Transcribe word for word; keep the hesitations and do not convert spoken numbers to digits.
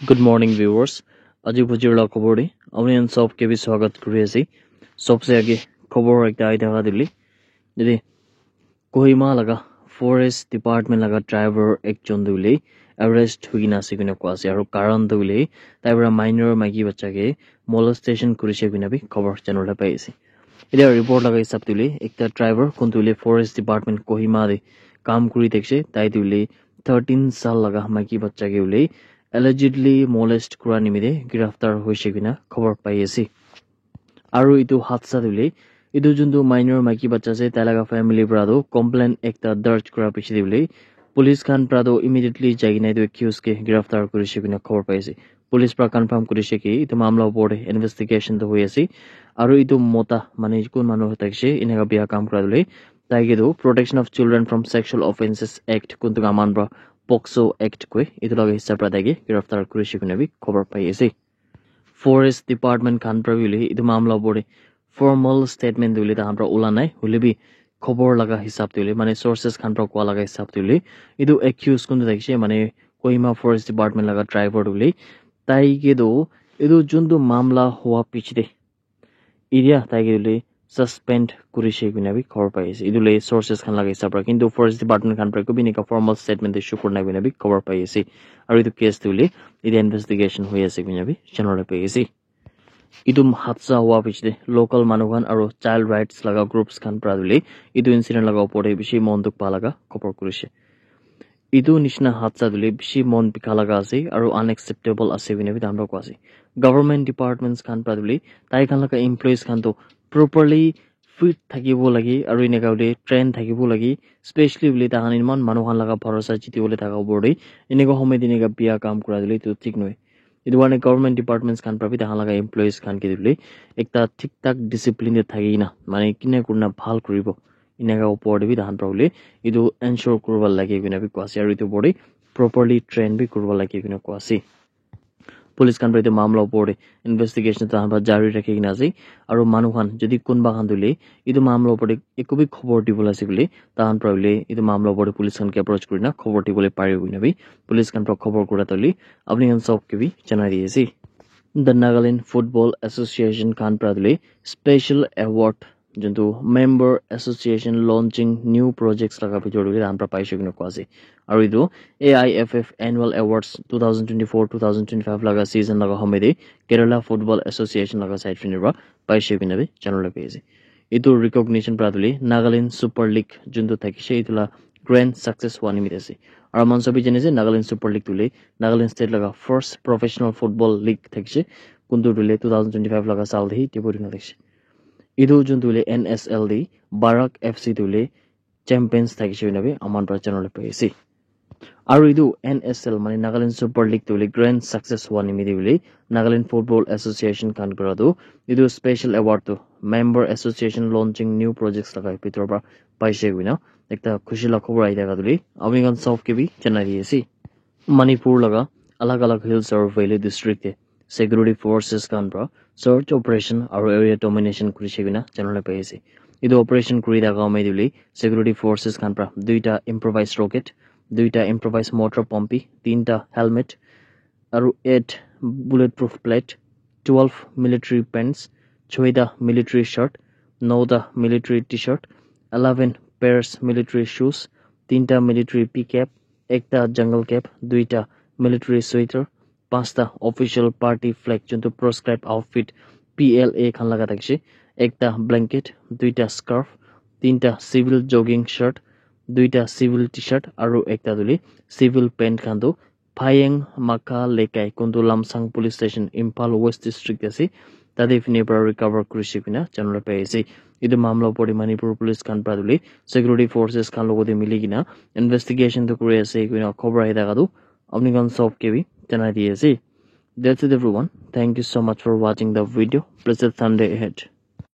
Good morning, viewers. Aji bujir la khobor de apni khan sob ke bi swagat kuri ase. Sobse age khobor ekta ai thaka dile, yate Kohima laga forest department laga driver ekjon tu hoile arrest hui kena ase koina koa ase, aru karan tu hoile tai para minor maiki bacha ke molestation kurise koina bi khobor janabole pai ase. Etia report laga hisab tu hoile ekta driver kun tu hoile forest department Kohima te kam kuri thakise, tai tu hoile thirteen saal laga maiki bacha ke hoile allegedly molest kura nimite giraftar hoise koina khobor pai ase. Aru etu hadsa tu hoile etu juntu minor maiki bacha ase, tai laga family para tu complaint ekta darj kura piche te hoile police khan para tu immediately jai kena etu accused ke giraftar kurise koina khobor pai ase. Police para confirm kurise ki etu mamla opor te investigation tu hoi ase, aru etu mota mane kun manu thakise eneka bia kam kura tu hoile tai ke tu Protection of Children from Sexual Offences Act kun tu aman para POCSO Act koi etu laga hisab para tai ke giraftar kurise koina bi khobor pai ase. Forest department khan para bi hoile etu mamla opor te formal statement tu hoile tahan para ula nai, hoile bi khobor laga hisab tu hoile mane sources khan para koa laga hisab tu hoile etu accused kun tu thakise mane Kohima forest department laga driver tu hoile tai ke tu etu juntu mamla hua piche te etia tai ke tu hoile suspend kurise koina bi khobor pai ase. Etu le sources khan laga hisab para, kintu forest department khan para eku bi enika formal statement te show kura nai koina bi khobor pai ase. Aru etu case tu hoile etia investigation hoi ase koina bi janabole pai ase. Etu hadsa hua piche te local manu khan aru child rights laga groups khan para tu hoile etu incident laga opor te bishi mon dukh pa laga khobor kurise. Etu nishina hadsa tu hoile bishi mon bikha laga ase aru unacceptable ase koina bi tahan para koa ase. Government departments khan para tu hoile tai khan laga employees khan tu properly fit thakibo lage aru eneka hoile train thakibo lage, specially hoile tahan eman manu khan laga bharosa jiti bole thaka opor te eneka homoi te eneka bia kam kura tu hoile etu thik nohoi. Etu karne government departments khan para bi tahan laga employees khan ke tu hoile ekta thik thak discipline te thaki kena mane kina kurina bhal kuribo eneka opor te bi tahan para hoile etu ensure kuribo lage koina bi koa ase, aru etu opor te properly train bi kuribo lage koina koa ase. Police khan para etu mamla opor te investigation tahan para jari rakhi kena ase, aru manu khan jodi kunba khan tu hoile etu mamla opor te eku bi khobor dibole ase koile tahan para hoile etu mamla opor te police khan ke approach kurina khobor dibole paribo koina bi police khan para khobor kura tu hoile apni khan sob ke bi janai di ase. The Nagaland Football Association khan para tu hoile special award juntu member association launching new projects laga bhitor te tahan para paise koina koa ase. Aru etu A I F F Annual Awards two thousand twenty-four two thousand twenty-five laga season laga homoi te Kerala Football Association laga side fini para paise koina bi janabole pai ase. Etu recognition para tu hoile Nagaland Super League juntu thakise etu la grand success hua nimite ase. Aru mon sobi jani ase Nagaland Super League tu hoile Nagaland state laga first professional football league thakise, kuntu tu hoile two thousand twenty-five laga saal te hi debut hoi kena thakise. Etu juntu hoile N S L te Barak F C tu hoile champions thakise koina bi aman para janabole pai ase. Aru etu N S L mane Nagaland Super League tu hoile grand success hua nimite hoile Nagaland Football Association khan para tu etu special award tu member association launching new projects laga bhitor para paise koina ekta khushi la khobor ahi thaka tu hoile apni khan sob ke bi janai di ase. Manipur laga alag alag hills aru valley district te security forces khan para search operation aru area domination kurise koina janabole pai ase. Etu operation kuri thaka homoi te hoile security forces khan para duita improvised rocket, duita improvised mortar pumpi, tinta helmet, aru eight bulletproof plate, twelve military pants, choita military shirt, nota military t-shirt, eleven pairs military shoes, tinta military pea cap, ekta jungle cap, duita military sweater, pasta official party flag juntu proscribed outfit P L A khan laga thakise, ekta blanket, duita scarf, tinta civil jogging shirt, duita civil t-shirt aru ekta tu hoile civil pant khan tu Phayeng Makha Lekai kuntu Lamsang Police Station Imphal West District ase, tate fini para recover kurise koina janabole pai ase. Etu mamla opor te Manipur police khan para tu hoile security forces khan logot te mili kena investigation tu kuri ase koina khobor ahi thaka tu apni khan sob ke bi janai di ase. That's it everyone. Thank you so much for watching the video. Blessed Sunday ahead.